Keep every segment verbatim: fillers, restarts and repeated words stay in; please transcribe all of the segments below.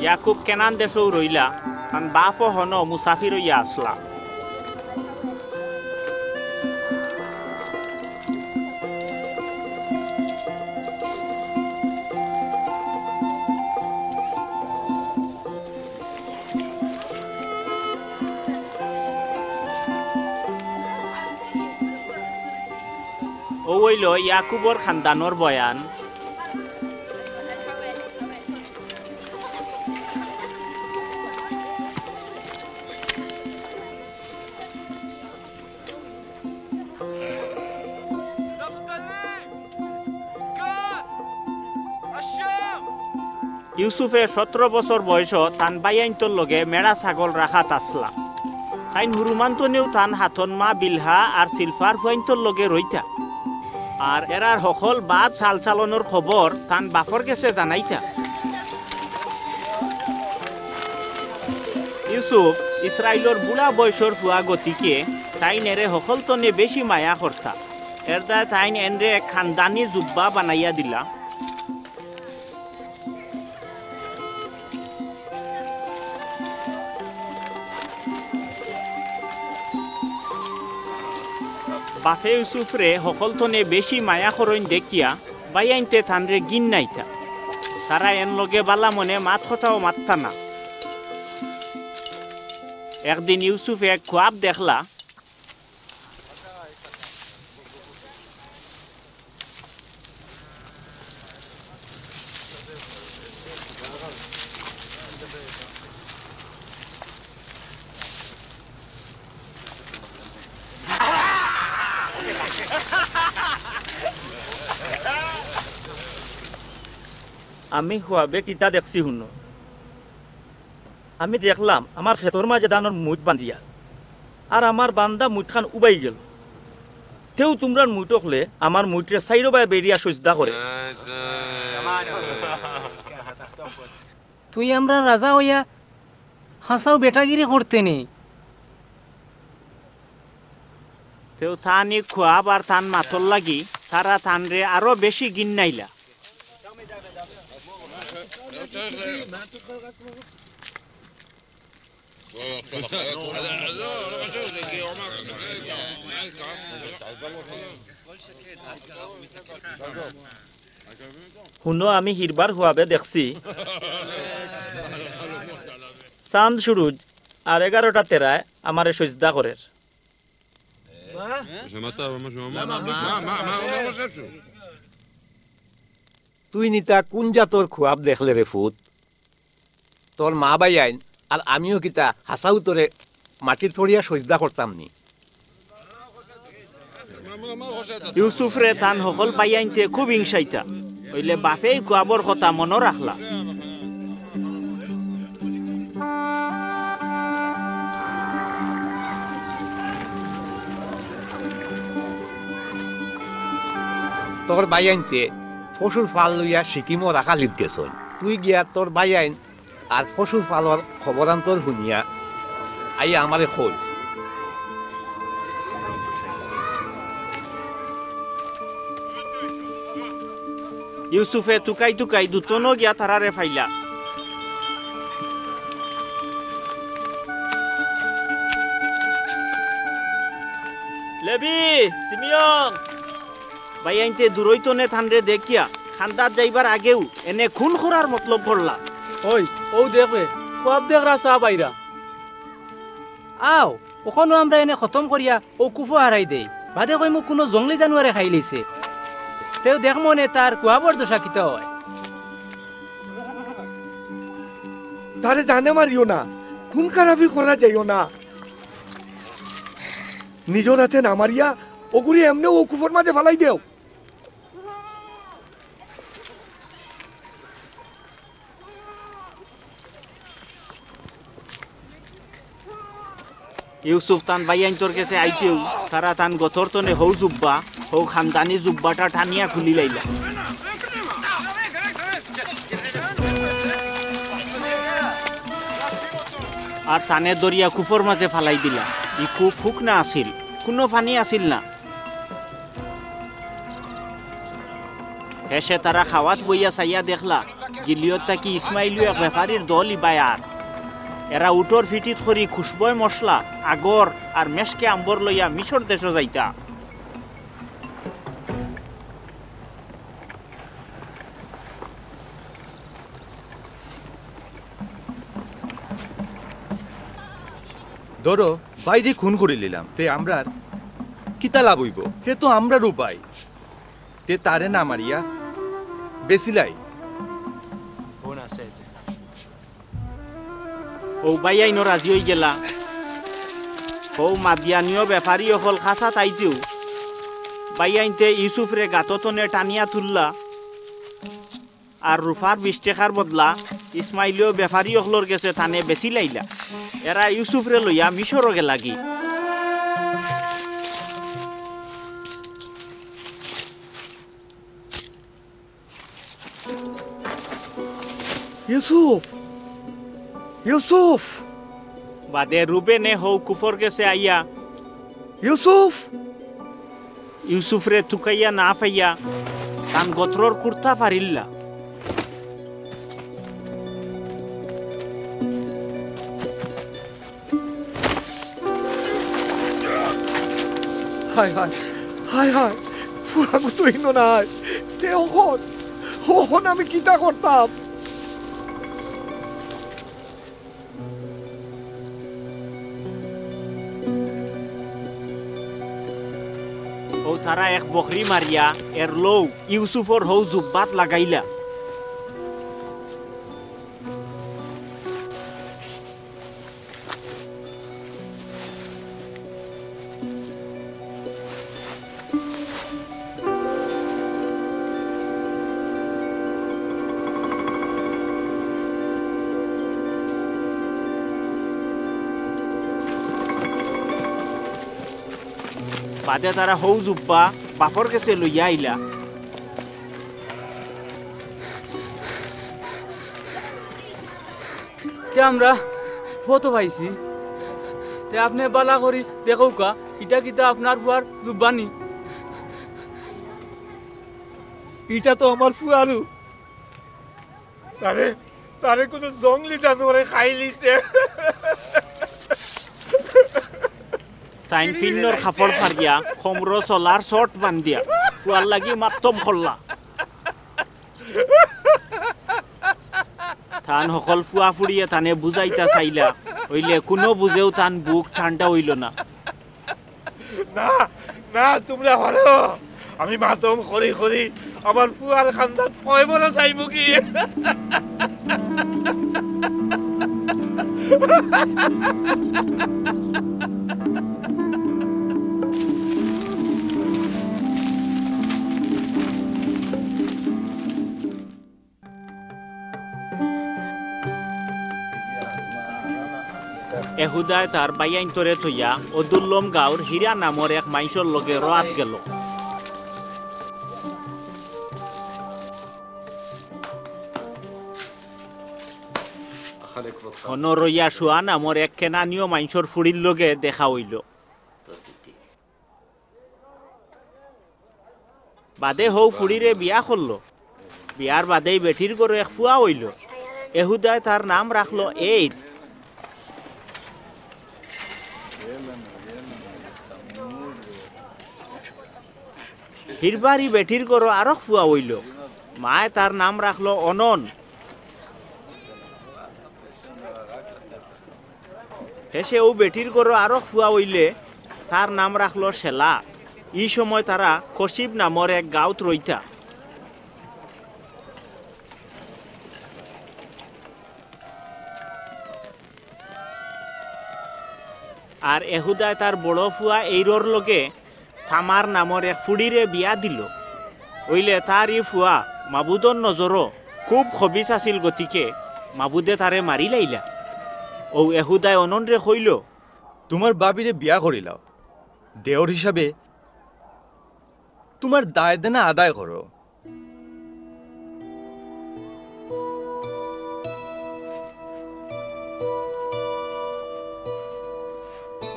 ইয়াকুব কেনান দেশো রইলা, তান বাফও হনো মুসাফির অইয়া আছলা। অউ অইলো ইয়াকুবর খান্দানর বয়ান। ইউসুফে সতরো বছর বয়সো তান ভাইয়াইন্তর লগে মেড়া ছাগল রাখাত আছলা। তাইন হুরুমান্তনেও তান হাতন মা বিলহা আর সিলফার ফুয়াইন্তর লগে রইতা। আর এরার হকল বাদ চালচালনর খবর তান বাফর গেছে জানাইতা। ইউসুফ ইসরাইলর বুড়া বয়সর ফুয়া গতিকে তাইন এরে হকলতনে বেশি মায়া করতা। এরদায় তাইন এনরে এক খান্দানি জুব্বা বানাইয়া দিলা। বাফে ইউসুফরে হকলতনে বেশি মায়া করইন দেখিয়া ভাইয়াইন্তে তানরে ঘিন্নাইতা। তারা এন লগে বালা মনে মাত কথাও মাততা না। একদিন ইউসুফে এক খুয়াব দেখলা। আমি খুয়াবে কিতা দেখছি হুনো। আমি দেখলাম আমার খেতর মাঝে ধানর মুইট বান্ধিয়া, আর আমার বান্ধা মুইটখান উবাই গেল। তেউ তুমরার মুইট অকলে আমার মুইটরে চাইরোবায় বেড়িয়া সইজদা করে। তুই আমরার রাজা অইয়া হাছাউ বেটাগিরি করতে নি? তেউ তান ই খুয়াব আর তান মাতর লাগি তারা তানরে আরো বেশি ঘিন্নাইলা। হুনো, আমি হিরবার খুয়াবে দেখছি, চান্দ সুরুজ আর এগারোটা তেরায় আমারে সইজদা করের। তুই নিতা কুন জাতর খুয়াব দেখলে রে ফুত? তোর মা ভাইয়াইন আর আমিও কিতা হাছাউ তোরে মাটিত পড়িয়া সইজদা করতাম নি? ইউসুফরে তান হকল ভাইয়াইন্তে খুব হিংসাইতা, অইলে বাফে ই খুয়াবর কথা মনো রাখলা। তোর ভাইয়াইন্তে পশুর ফাল লইয়া সিকিমো রাখালিত গেছইন। তুই গিয়া তোর ভাইয়াইন আর পশুর ফালর খবরান্তর হুনিয়া আইয়া আমারে কইস। ইউসুফে তুকাই তুকাই দুতনো গিয়া তারারে পাইলা। লেবি, সিমিয়ন, ভাইয়াইন্তে দূরইতনে তানরে দেখিয়া খান্দাত যাইবার আগেউ এনে খুন করার মতলব করলা। ওই, অউ দেখবে, খুয়াব দেখরা চা বাইরা। আও, অখনো আমরা এনে খতম করিয়া অউ কুফো হারাই দেই। বাদে কইমু কুনু জংলি জানুয়ারে খাইলিছে। তেউ দেখমু নে তার খুয়াবর দশা কিতা অয়। তারে জানে মারিও না, খুন খারাপি করা যাইও না। নিজর আতে না মারিয়া অগুরে এমনেউ অউ কুফোর মাঝে ফালাই দেও। ইউসুফ তান ভাইয়াইন্তর গেছে আইতেউ তারা তান গতরতনে হউ জুব্বা, হউ খান্দানি জুব্বাটা টানিয়া খুলিলাইলা। আর তানে ধরিয়া কুফোর মাঝে ফালাই দিলা। ই কুফ হুকনা আছিল, কুনু পানি আছিল না। হেষে তারা খাওয়াত বইয়া চাইয়া দেখলা, গিলিয়দ থাকি ইসমাইলীয় এক বেফারির দল ইবায় আর। এরা উটর ফিটিত করি খুশবয় মশলা, আগর আর মেশকে আম্বর লইয়া মিশর দেশো যাইতা। ধরো, ভাইরে খুন করিলিলাম, তে আমরার কিতা লাভ অইবো? হে তো আমরারউ ভাই। তে তারে না মারিয়া বেচিলাই। অউ ভাইয়াইনও রাজি অইগেলা। অউ মাদিয়ানীয় বেফারি অকল খাছা থাইতেউ ভাইয়াইন্তে ইউসুফরে গাতর তনে টানিয়া তুললা। আর রুফার বিশ টেকার বদলা ইসমাইলীয় বেফারি অকলর গেছে তানে বেচিলাইলা। এরা ইউসুফরে লইয়া মিশরো গেলাগি। ইউসুফ! ইউসুফ! বাদে রুবেনে হউ কুফর গেছে আইয়া ইউসুফ! ইউসুফরে তুকাইয়া না পাইয়া তান গতরর কুর্তা ফাড়িল্লা। হায় হায়, হায় হায়, ফুয়াগু তো ইনো নাই। তে অখন, অখন আমি কিতা করতাম? অউ তারা এক বকরি মারিয়া এর লউ ইউসুফর হউ জুব্বাত লাগাইলা। বাদে তারা হউ জুব্বা বাফর গেছে লইয়া আইলা। তে আমরা ফতো পাইছি। তে আপনে বালা করি দেখউক্কা, ইটা কিতা আপনার ফুয়ার জুব্বা নি? ইটা তো আমার ফুয়ারউ। তারে, তারে কুনু জংলি জানোয়ারে খাইলিছে। তাইন ফিন্নর কাপড় ফাড়িয়া, কমরো চলার শর্ট বান্ধিয়া, ফুয়ার লাগি মাতম করলা। তান হকল ফুয়া ফুড়িয়ে তানে বুঝাইতা চাইলা, অইলে কুনু বুঝেউ তান বুক ঠান্ডা অইলো না। না, না, তুমরা হরো। আমি মাতম করি করি আমার ফুয়ার কান্দাত কয়বরো যাইমুগি। এহুদায় তার ভাইয়াইন্তরে থইয়া অদুল্লম গাঁওর হীরা নামর এক মাইনষর লগে রোয়াত গেল। হনো রইয়া শুয়া নামর এক কেনানীয় মাইনষর ফুড়ির লগে দেখা অইল। বাদে হউ ফুড়িরে বিয়া করল। বিয়ার বাদেই বেটির ঘরো এক ফুয়া অইল। এহুদায় তার নাম রাখল এইর। হিরবারি বেটির ঘরো আরক ফুয়া অইল। মায় তার নাম রাখল অনন। হেষে অউ বেটির ঘরো আরক ফুয়া অইলে তার নাম রাখল শেলা। ই সময় তারা কশিব নামর এক গাঁওত রইতা। আর এহুদায় তার বড় ফুয়া এইরর লগে তামার নামর এক ফুড়িরে বিয়া দিল। অইলে তার ই ফুয়া মাবুদর নজরো খুব খবিছ আছিল, গতিকে মাবুদে তারে মারিলাইলা। অউ এহুদায় অননরে কইল, তুমার ভাবিরে বিয়া করিলাও, দেওর হিসাবে তুমার দায় দেনা আদায় করো।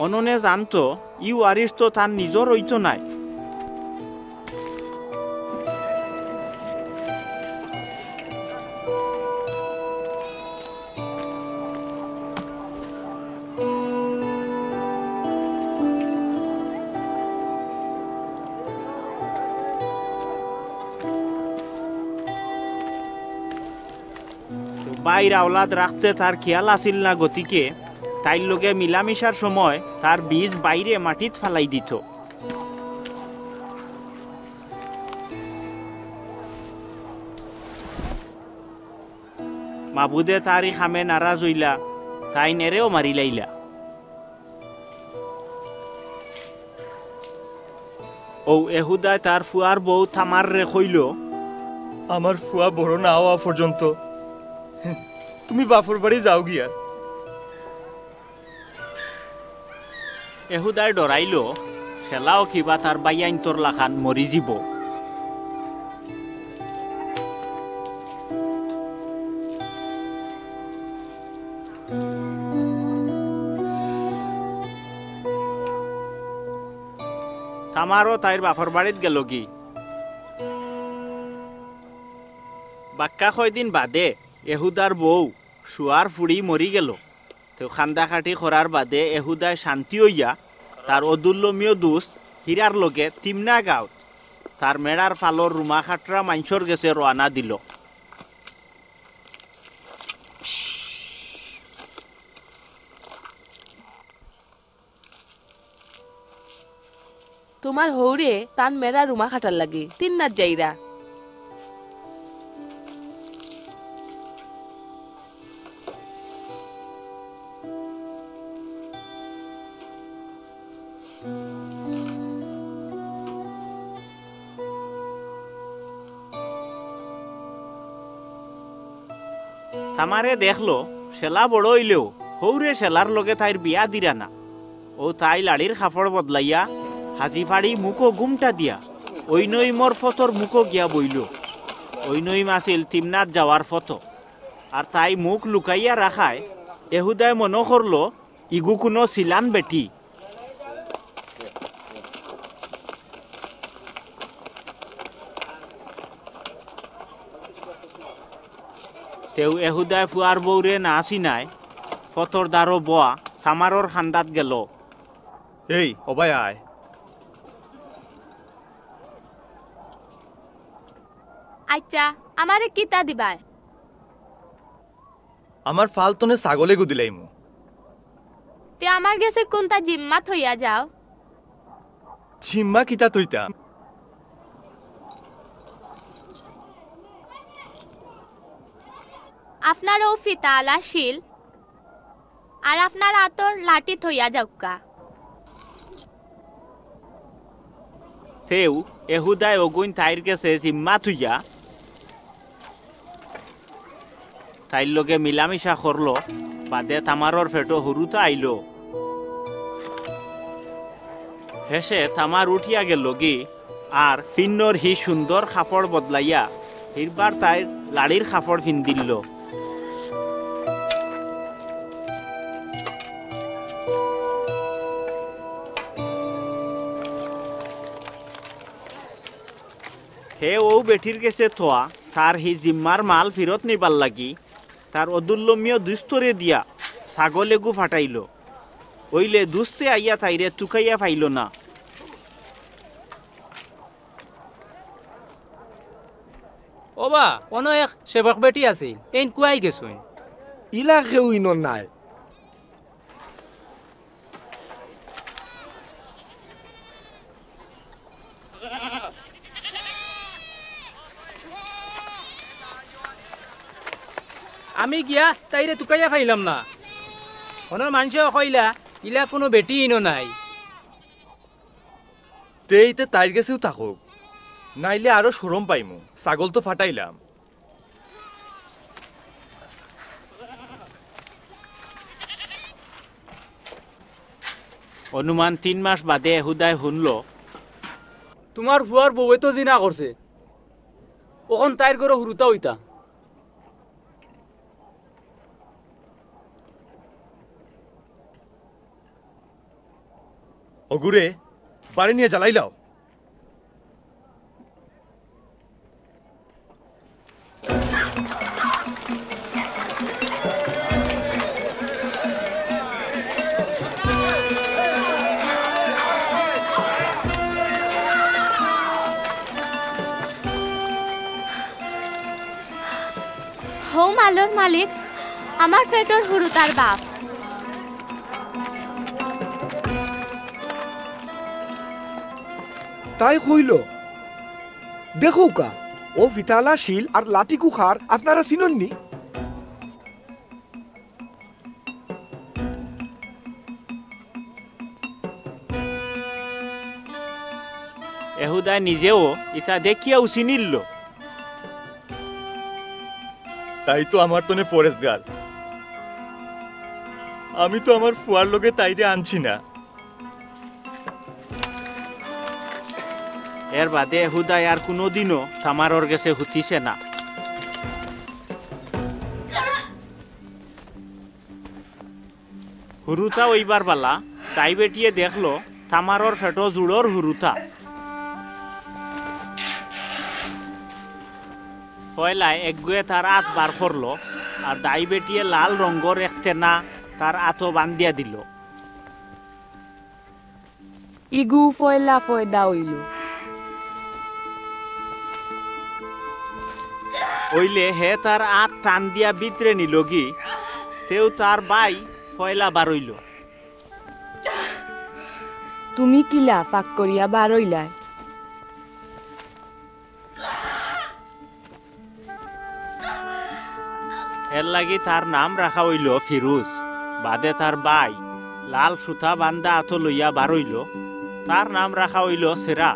অননে জানতো, ই ওয়ারিশ তো তার নিজর অইতো নায়। ভাইর আওলাদ রাখতে তার খিয়াল আছিল না, গতিকে তাইর লগে মিলামিশার সময় তার বীজ বাইরে মাটিত ফালাই দিত। মাবুদে তার ই কামে নারাজ অইলা, তাইন এরেও মারিলাইলা। অউ এহুদায় তার ফুয়ার বউ তামাররে কইল, "আমার ফুয়া বড় না অওয়া পর্যন্ত তুমি বাপর বাড়ি যাও গিয়া।" এহুদায় ডরাইল, "সেলাও কিবা তার ভাইয়াইন্তর লাখান মরি যিব।" তামারও তাইর বাপর বাড়িত গেলগি। বাক্কা কয়দিন বাদে এহুদার বউ সুয়ার ফুড়ি মরি গেল। তেউ কান্দাকাটি করার বাদে এহুদায় শান্তি অইয়া তার অদুল্লমীয় দুস্ত হীরার লগে তিমনা গাঁওত তার মেড়ার ফালর রুমা কাটরা মাইনষর গেছে রওয়ানা দিল। তুমার হউরে তান মেড়া রুমা কাটার লাগি তিন্নাত যাইরা। তামারে দেখলো, সেলা বড় অইলেও হউরে সেলার লগে তাইর বিয়া দিরা না। অউ তাই লাড়ির কাপড় বদলাইয়া, হাজি ফাড়ি মুখো গুমটা দিয়া, অইনইমর ফতর মুখো গিয়া বইল। অইনইম আছিল তিমনাত যাওয়ার ফত। আর তাই মুখ লুকাইয়া রাখায়, এহুদায় মনো করলো, ইগু কুনু সিলান বেটি। তেউ এহুদায় ফুয়ার বউরে না চিনায়, ফতর দারো বওয়া, তামারর কান্দাত গেল। এই, ওবায় আয়। আইচ্ছা, আমারে কিতা দিবায়? আমার ফালতনে ছাগল এগু দিলাইমু। তে আমার গেছে কুনটা জিম্মা থইয়া যাও? জিম্মা কিতা থইতাম? আপনার অউ ফিতা আলা শিল, আর আপনার আতর লাঠি থইয়া যাউক্কা। তেউ এহুদায় অগুইন তাইর গেছে জিম্মা থুইয়া, তাইর লগে মিলামিশা করলো, বাদে তামারর পেটো হুরুতা আইলো। হেষে তামার উঠিয়া গেলগি, আর ফিন্নর হি সুন্দর কাপড় বদলাইয়া হিরবার তাইর লাড়ির কাপড় ফিন্দিল। হে অউ বেটির গেছে থওয়া তার হি জিম্মার মাল ফিরত নিবার লাগি তার অদুল্লমীয় দুস্তরে দিয়া ছাগল এগু ফাটাইল। অইলে দুস্তে আইয়া তাইরে তুকাইয়া পাইল না। ওবা, অনো এক সেবক বেটি আছিল, এইন কুয়াই গেছইন? ইলা কেউ ইনো নাই। আমি গিয়া তাইরে তুকাইয়া পাইলাম না। অনর মানষেও কইলা, ইলা কুনু বেটি ইনো নাই। তে ইতে তাইর গেছেউ থাকউক, নাইলে আরো শরম পাইমু। ছাগল তো ফাটাইলাম। অনুমান তিন মাস বাদে এহুদায় হুনলো, তুমার ফুয়ার বউয়ে তো জিনা করছে, অখন তাইর ঘরো হুরুতা অইতা। অগুরে বাড়ি নিয়া জ্বালাইলাও। ও মালর মালিক, আমার পেটর হুরুতার বাপ। তাই কইল, "দেখউক্কা, অউ ফিতাআলা শিল আর লাঠিগু কার আপনারা চিনইন নি?" এহুদায় নিজেও ইতা দেখিয়াউ চিনিল্লো। তাই তো আমার তনে পরেজগার। আমি তো আমার ফুয়ার লগে তাইরে আনছি না। এরবাদে এহুদায় আর কুনুদিনও তামারর গেছে হুতিছে না। হুরুতা অইবার বালা, দাইবেটিয়ে দেখলো, তামারর পেটো জুড়র হুরুতা। পয়লায় এগুয়ে তার আত বার করলো, আর দাইবেটিয়ে লাল রঙ্গর এক তেনা তার আতো বান্ধিয়া দিলো। ইগু পয়লা পয়দা অইলো। অইলে হে তার আত টান দিয়া ভিতরে নিলোগি, তেউ তার ভাই পয়লা বারইলো। তুমি কিলা ফাঁক করিয়া বারইলায়? এরলাগি তার নাম রাখা অইলো ফিরুজ। বাদে তার ভাই লাল সুতা বান্ধা আতো লইয়া বারইলো। তার নাম রাখা অইলো সেরা।